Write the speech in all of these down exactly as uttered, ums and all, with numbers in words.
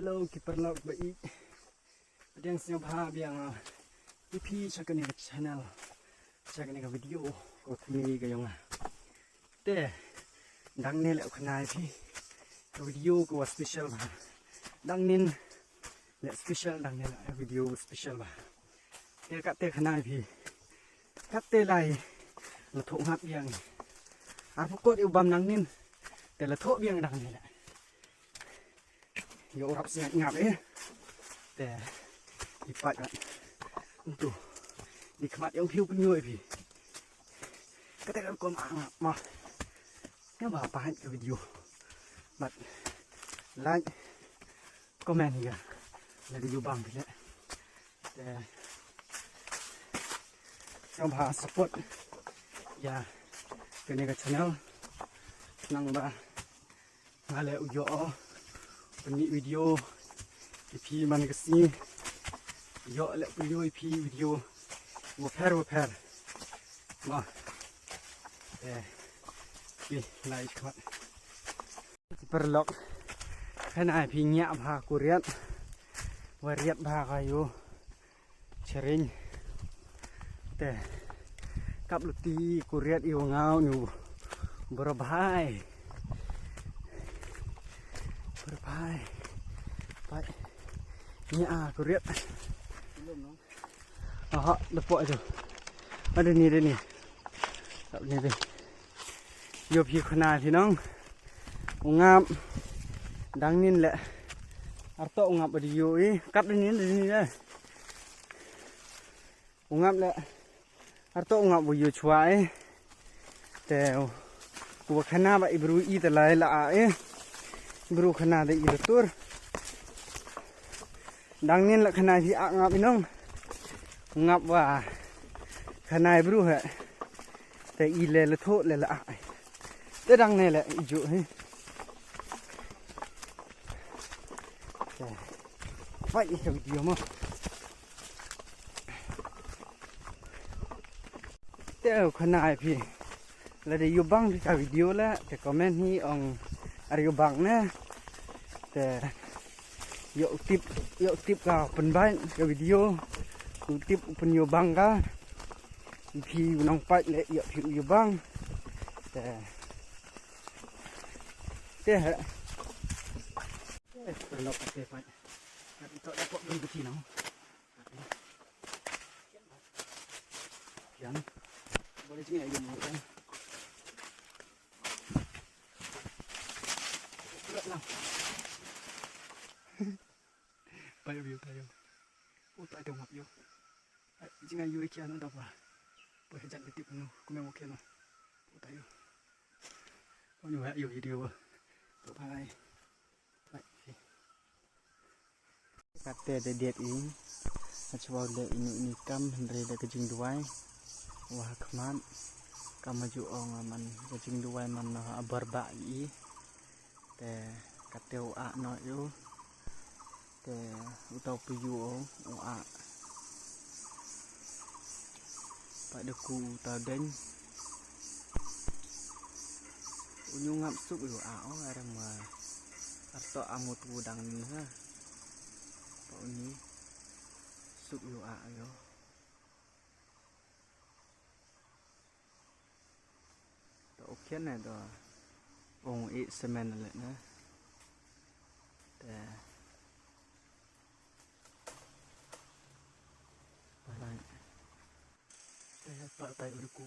Hello ki paralok ba ïeit. Pdiang sngewbha biang ïa phi sha kane ka channel, sha kane ka video ka kmie ka jong nga. Te dang ne leh u khana ïa phi ka video ka wa special bha. Dang nin leh special, dang ne leh video special bha. Te katte khana ïa phi, katte lai la thoh ngap biang. Arphew kot ïa u bam dang nin te la thoh biang dang ne leh. Ïa u rap sngaid ngap eh. Te i pat rat ntu i khmat ïa u phi u pynïoh ïa phi. Kata ka rukom ah ngap ma. Ïa ba pahit ka video. But like, comment ïa la video bang phi leh. Te sngewbha support ïa kane ka channel. Nang ba nga leh u ïoh pynmih video ïa phi man ka sngi. Ïoh leh pynmih ïa phi video wapher wapher. Ma. Eh. Ki lai khmat. Paralok. Khana ïa phi ngiah bha ku riat. Wa riat bha ka ïoh. Chering. Te kap luti ku riat ïa u ngaw ni u bor bhai. Bor bhai. Pai. Ni a ku riat. Aha, da pok tu. Ada ni, ada ni. Kap ni deh. Ïoh phi khana phi nong. U ngap dang nin leh. Arto u ngap ba dei ïoh i. Kap dei nin, dei nin deh. U ngap leh. Arto u ngap ba ïoh chwa i. Te u ba khana ba i bru i te lai la a i. Bru khana da i da tur. Dang nin la khana hi a ngap i nong. Ngap wa khana i bru he. Te i le la thoh le la a. Te dang ne le i ju hi. Te. Pai i ka video mo. Te khana i phi. Lada ïoh bang phi ka video la te comment hi ong ar ïoh bang ne. Te ïoh tip, ïoh tip ka pynbait ka video. U tip u pynïoh bang ka. I phi u nang pait le ïoh phi u ïoh bang. Te. Te he. Te lok te pait. Ka to da pok dum phi nang. Yang. Boleh sini aja mau kan. Tayo yo, tayo. Oh, tayo ngap yo. Jinga yo ikia no dapa. Boleh jangan tip no, kumemo keno. Oh, tayo. Oh, nyo yo video. Bye. Bye. Kata da diat i. Achwa da inu ini kam hynre da ka jingduwai. Wah khmat. Kam aju ong man ka jingduwai man no abar ba i. Te kata u a no yu. Te uta u pyu u a. Pat da ku uta deng. U ñu ngap suk yu a o arang ma. Arto amut u dang ni ha. Pa u ni suk yu a yo. To u khian ne to ong i semen le ne. Te. Te pa tai u ku.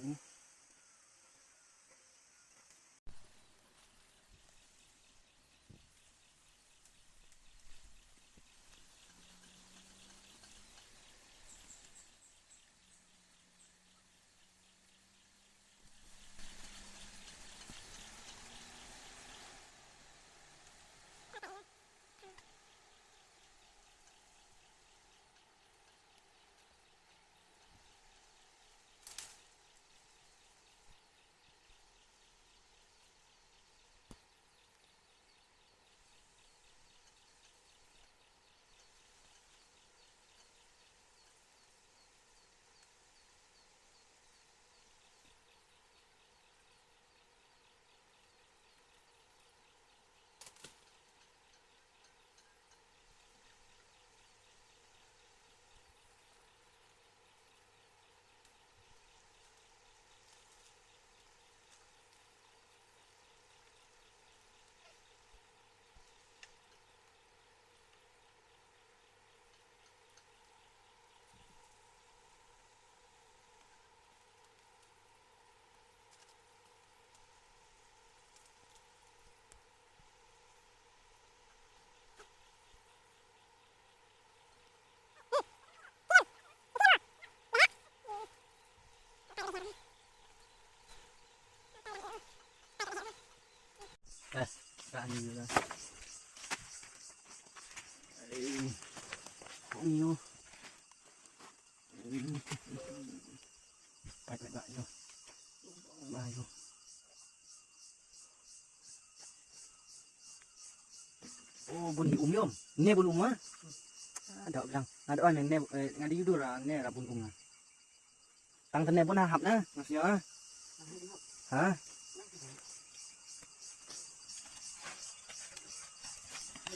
Eh, ka ni la. Ai, ko ni yo. Pat pat pat yo. Ba yo. Oh, bun hi um yom. Ne bun um ah. Ah, dok lang. Nga dok ne, ne, eh, nga di dur ah, ne ra bun um ah. Tang tene bun hap na, mas yo ah. Ha?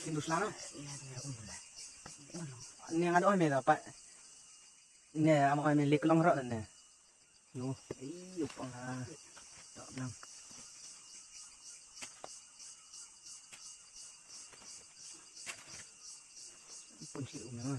Indus lang ah. Ne nga dok me da pa. Ne ama me lik long ro ne. Yo, iyo pang ha. Tak bilang. Pun si umnya.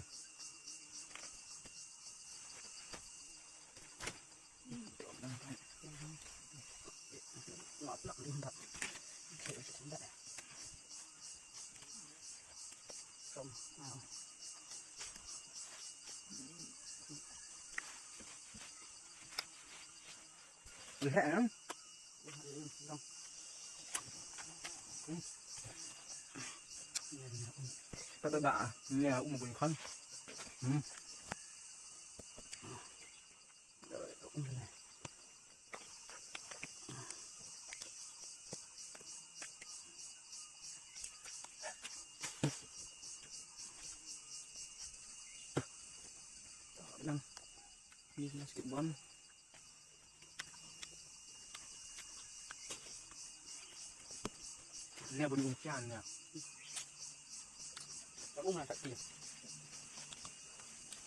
Tada da, ne um bun khan. Hmm. Lang. Ni na sikit bun. Ne bun yung kian ya. Ka um na sakit.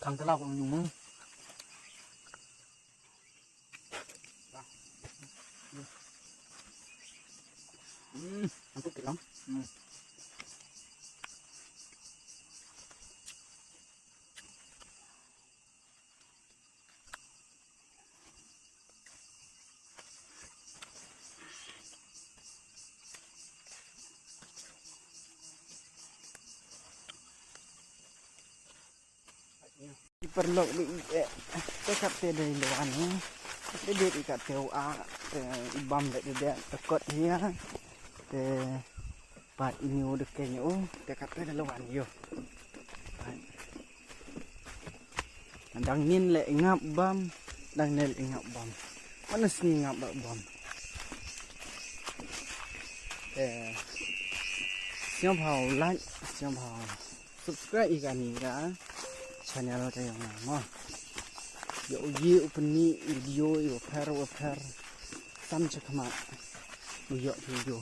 Kang telau kang yung. Hmm, antuk kilang. Hmm. Ki paralok, di, eh, te kat te dei la wan, eh. Te dei kat te u a, te i bam dei dei te kot hi ya. Te pat i niu de ke niu, te kat te dei la wan yo. Dang nin le i ngap bam, dang nin le i ngap bam. Mana sngi ngap bam. Te sngewbha like, sngewbha subscribe ïa kane ka channel ka jong nga mo. Ïoh ïa u pyni video ïa u pher u pher. Sam cha khmat u ïoh video.